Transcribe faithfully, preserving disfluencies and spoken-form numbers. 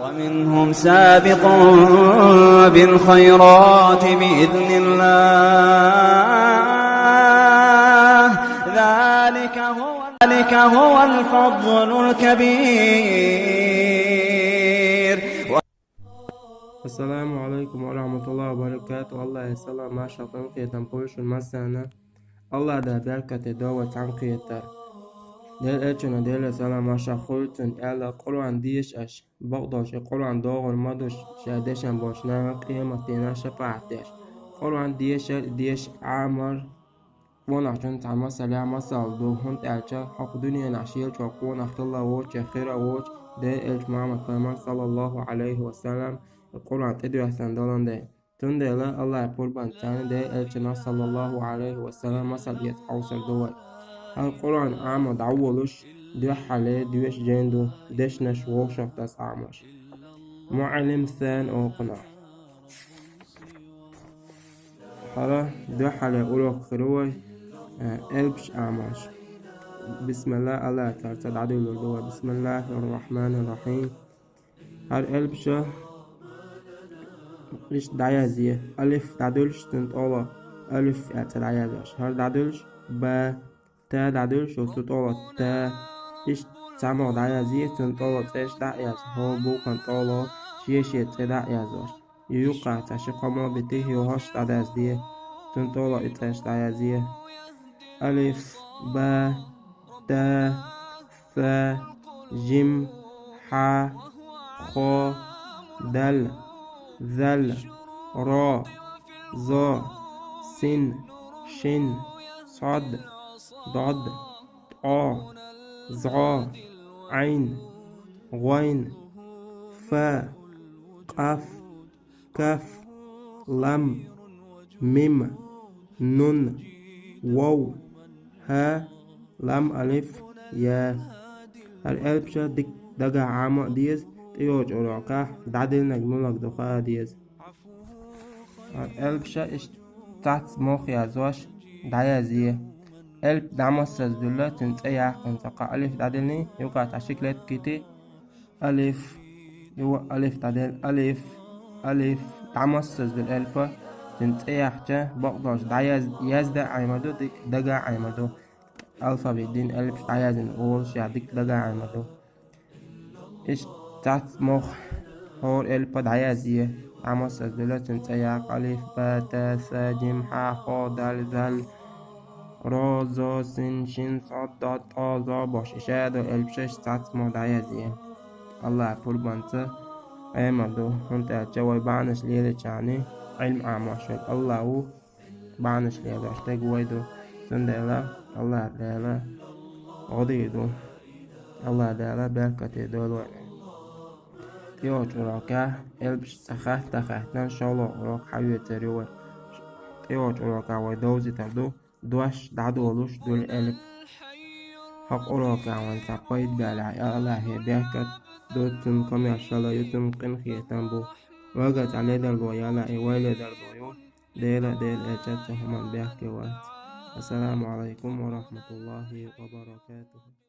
ومنهم سابق بالخيرات بإذن الله. ذلك هو، ذلك هو الفضل الكبير. Ассаламу алейкум ва рахматуллахи ва баракатух. Аллахьа салам, маршал, къинхетам хуьлда шуна массарна. Аллахьа Дала беркате дойла вай цхьаьнакхетар. Делан элчано, Делера салам, маршал хуьлда цунна, аьлла: Къуръан деша аша, бакъдолуш и Къуръан догӀур ма ду ша дешна болчу наха къематдийнахь шапаӀат деш. Къуръан дешар, деша Ӏамар, къонахчун цхьа масал, масал ду, хӀунда аьлча хӀокху дуьненахь шел чӀогӀа къонах хилла воцуш я хир а воцуш, Делан элча Мухьаммад пайхамар, саллаллаху алейхи ва саллам, Къуръан тӀедоьссина долун дела. Цундела Аллахьа пурбанца царна Делан элчанах, саллаллаху алейхи ва саллам, масал эца хьовсур ду вай. ХӀара Къуръан Ӏамо дӀаволуш, дуьххьале доьшуш жайна ду дешнаш вовшах даза Ӏамош. МуӀаллим сан окхунах. ХӀара дуьххьале урок хир ву вай, э, элпаш Ӏамош. Бисмилла, Аллахьа царца дӀадуьйлур ду вай. Бисмиллахир-рахманир-рахим. ХӀара элпаш иштта дӀаязъе. Алиф дӀадуьллуш, цунна тӀехула алиф аьлла цӀе дӀаязъеш. ХӀара дӀадуьллуш, ба, та дӀадуьллуш, цу тӀехула та. Иштта цхьаммо дӀаязъе, цунна тӀехула цӀераш дӀа а язъеш. ХӀора букван тӀехула шен-шен цӀе дӀа а язъеш. Юккъехь цхьа ши-кхо мо битий, юха хӀорш дӀаязъе. Цунна тӀехула и цӀераш дӀаязъе. Алиф, ба, та, са, жим, хьа, хо, дал, зал, ро, зо, син, шин, сод, дод, тӀо, зӀо, Ӏайн, гӀойн, фа, къаф, каф, лам, мим, нун, вов, хӀа, лам алиф, я. ХӀара элпаш дика дагахь Ӏамо а деза, тӀейогӀучу урокехь дӀадиллинарг муьлхарг ду хаа деза. ХӀара элпаш иштта цхьацца мох язъеш дӀаязъе. Элп дӀамассаза дуьллу, цуьнан цӀе яккха хӀинца кхаа алиф дӀадиллиний, юккъехь цхьа ши клетка йитий, алиф, юха алиф дӀаделла, алиф, алиф, дӀамассаза дуьллу элп, цуьнан цӀе яьккхича, бакъдолуш дӀаяз-, яздан а Ӏемар ду, дика дагахь а Ӏемар ду. Алфавит дина элпаш дӀаяздина олуш я дика дагахь а Ӏемар ду. Иштта цхьацца мох хӀора элпа дӀаязъе, дӀамассаза дуьллу, цуьнан цӀе яккха: алиф, ба, та, са, жим, хьа, хо, дал, зал, ро, зо, син, шин, сод, дод, тӀо, зо бохуш, и шадолу элпаш иштта цхьацца мох дӀаязъе. Аллахьа пурбанца Ӏемар ду, хӀунда аьлча вай бахьанаш лелийчарна Ӏилма Ӏамош верг Аллахь ву, бахьанаш лелош дерг вай ду. Цундела Аллахьа Дала гӀо дийр ду. Аллахьа Дала беркате дойла вайна. ТӀейогӀучу урокехь элпаш цкъа хатта хаьттина, шолгӀа урок хьаоьцур ю вай. ТӀейогӀучу урокехь вай довзуьйтур ду дош дӀадолуш долу элп. ХӀокху урокехь вайна цхьа пайда баьллехь, Аллахье беркат ду, цуьнан комаьршалла ю, цуьнан къинхетам бу. Вайгара цхьа ледарло ялахь, и вай ледарло ю. Дела а, Делан элчанца а цу хӀуманна бехке вац. Ассаламу алайкум ва рахматуллахи ва баракатуху.